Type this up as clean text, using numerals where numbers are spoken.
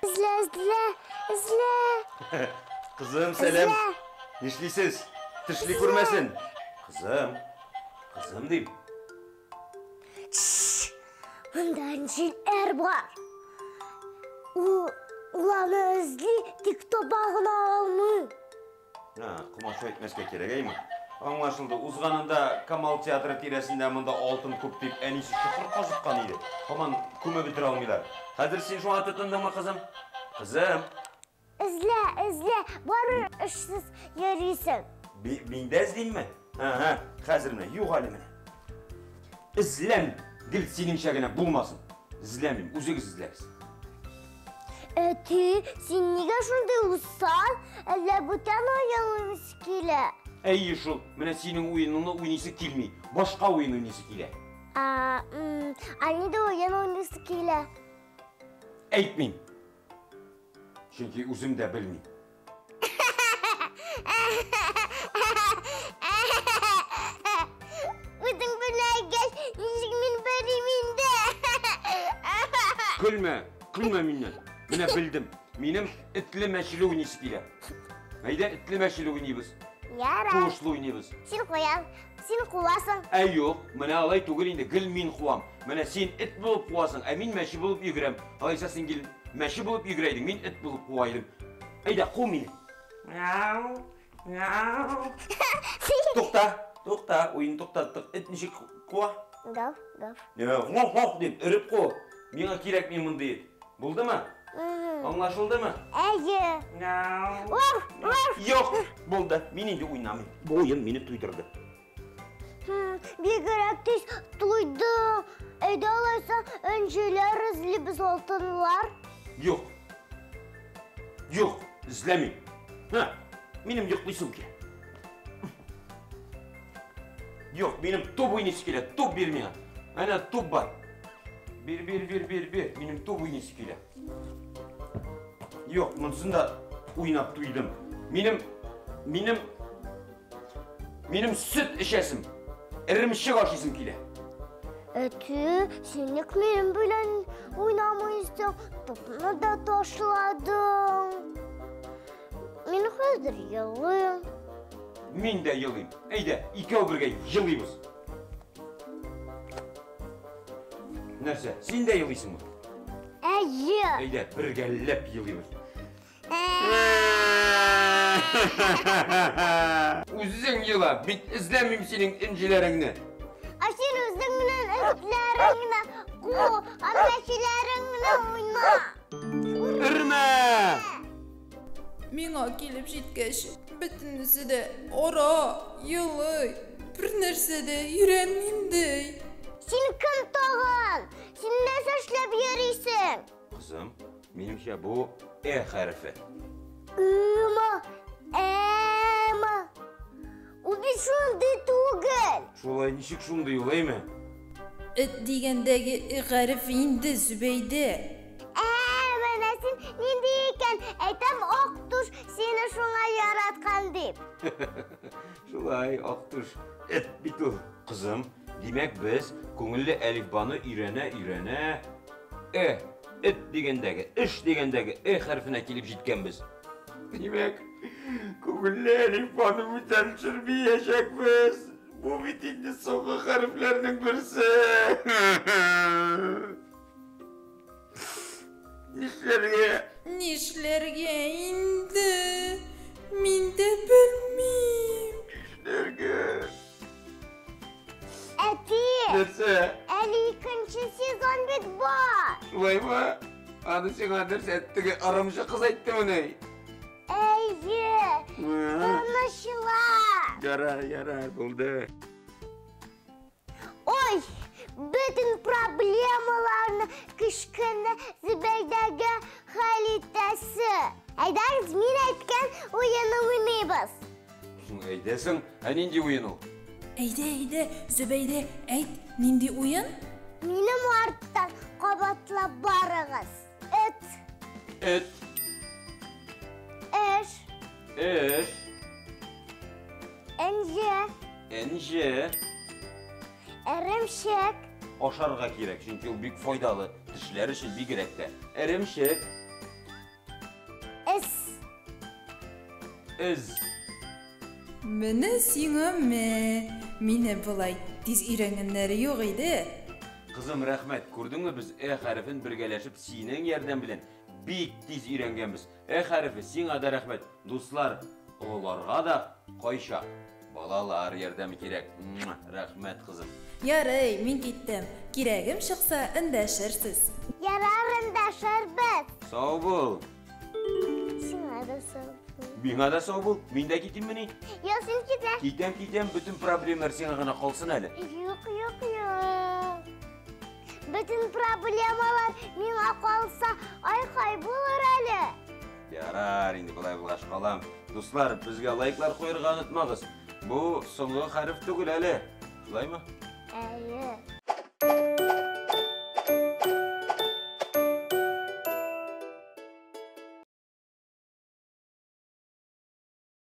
Эзлә, эзлә, эзлә. Кызым, сәлам. Нишлисез? Тешли күрмәсен. Кызым, кызым дим. Монда энҗеләр бар. Ул, ул аны эзли, тик таба гына алмый. Һа, комачау итмәскә кирәк, әйме? Аңлашылды. Узганында Камал театры тирәсендә монда алтын күп дип әнисе чокыр казыткан иде. Һаман күмеп бетерә алмыйлар. Хәзер син шуңа тотындыңмы, кызым? Кызым! Эзлә, эзлә, барыбер эшсез йөрисең. Мин дә эзлимме? Ага, хәзер менә, юк әле менә. Эзләм, гел синеңчә генә булмасын. Эзләмим, үзегез эзләгез. Әти, син нигә шундый усал? Әллә бүтән уен уйныйсы килә? Әйе шул, менә синең уеныңны уйныйсы килми. Башка уен уйныйсы килә. А, а нинди уен уйныйсы килә? Әйтмим. Чөнки үзем дә белмим. Үзең белмәгәч, ничек мин белим инде? Көлмә, көлмә миннән. Менә белдем. Минем этле мәчеле уйныйсы килә. Әйдә, этле мәчеле уйныйбыз. Ярар. Куышлы уйныйбыз. Син куян, син куасың. Ә юк, менә алай түгел инде, гел мин куам. Менә син эт булып куасың, ә мин мәче булып йөгерәм. Алайса син гел мәче булып йөгерә идең, мин эт булып куа идем. Әйдә, ку мине. Мяу, мяу. Тукта, тукта, уен туктаттык. Эт ничек куа? Гав, гав. Гав, гав дип өреп ку. Миңа кирәкми мондый эт. Булдымы? Аңлашылдымы? Әйе. Мяу. Юк, булды. Мин инде уйнамыйм. Бу уен мине туйдырды. Бигрәк тиз туйдым. Әйдә алайса, энҗеләр эзлибез, алтынлар. Юк. Юк, эзләмим. Һа, минем йоклыйсым килә. Юк, минем туп уйныйсы килә. Туп бир миңа. Әнә туп бар. Бир, бир, бир, бир, бир. Минем туп уйныйсы килә. Юк, монысын да уйнап туйдым. Минем, минем Минем сөт эчәсем, эремчек ашыйсым килә. Әти, син ник минем белән уйнамыйсың? Тупны да ташладың. Мин хәзер елыйм. Мин дә елыйм. Әйдә, икәү бергә елыйбыз. Нәрсә, син дә елыйсыңмы? Әйе. Әйдә, бергәләп елыйбыз. Үзең ела, бит эзләмим синең энҗеләреңне. Ә син үзең белән этләреңне ку, мәчеләреңне уйна. Өрмә! Миңа килеп җиткәч, бөтенесе дә ора, елый, бер нәрсә дә өйрәнмим ди. Син кем тагын? Син нәрсә эшләп йөрисең? Кызым, минемчә бу Э хәрефе. Ыма, әма. Ул бит шундый түгел. Шулай ничек шундый ул, әйме? Эт дигәндәге э хәрефе инде, Зөбәйдә. Ә, менә син нинди икән? Әйтәм, Актуш сине шуңа яраткан дип. Шулай, Актуш эт бит ул. Кызым, димәк, без күңелле әлифбаны өйрәнә-өйрәнә Э, эт дигәндәге, эш дигәндәге э хәрефенә килеп җиткәнбез. Димәк, күңелле әлифбаны бүтән төшермиячәкбез. Бу бит инде соңгы хәрефләрнең берсе. Нишләргә? Нишләргә инде? Мин дә белмим. Нишләргә? Әти! Нәрсә? Әле икенче сезон бит бар. Шулаймы? Аны сиңа нәрсә, теге ырымчы кыз әйттемени? Әйе! Тынычлар! Ярар, ярар, булды. Ой, бөтен проблемаларны кечкенә Зөбәйдәгә хәл итәсе. Әйдәгез, мин әйткән уенны уйныйбыз. Әйдәсең, ә нинди уен ул? Әйдә, әйдә, Зөбәйдә, әйт, нинди уен? Минем арттан кабатлап барыгыз. Эт. Эт. Эш. Эш. Энҗе. Энҗе. Эремчек. Ашарга кирәк, чөнки ул бик файдалы. Тешләр өчен бигрәк тә. Эремчек. Эз. Менә сиңа мә! Мине болай тиз өйрәнгәннәре юк иде. Кызым, рәхмәт. Күрдеңме, без э хәрефен бергәләшеп синең ярдәм белән бик тиз өйрәнгәнбез. Э хәрефе, сиңа да рәхмәт. Дуслар, олыларга да кайчак балалар ярдәме кирәк. Рәхмәт, кызым. Ярый, мин киттем. Кирәгем чыкса, эндәшерсез. Ярар, эндәшербез. Сау бул. Сиңа да сау бул. Миңа да сау бул. Мин дә китиммени? Юк, син китә. Китәм, китәм, бөтен проблемалар сиңа гына калсын әле. Юк, юк, юк. Бөтен проблемалар миңа калса, ай-хай булыр әле. Ярар, инде болай булгач калам. Дуслар, безгә лайклар куярга онытмагыз. Бу соңгы хәреф түгел әле. Шулаймы? Әйе.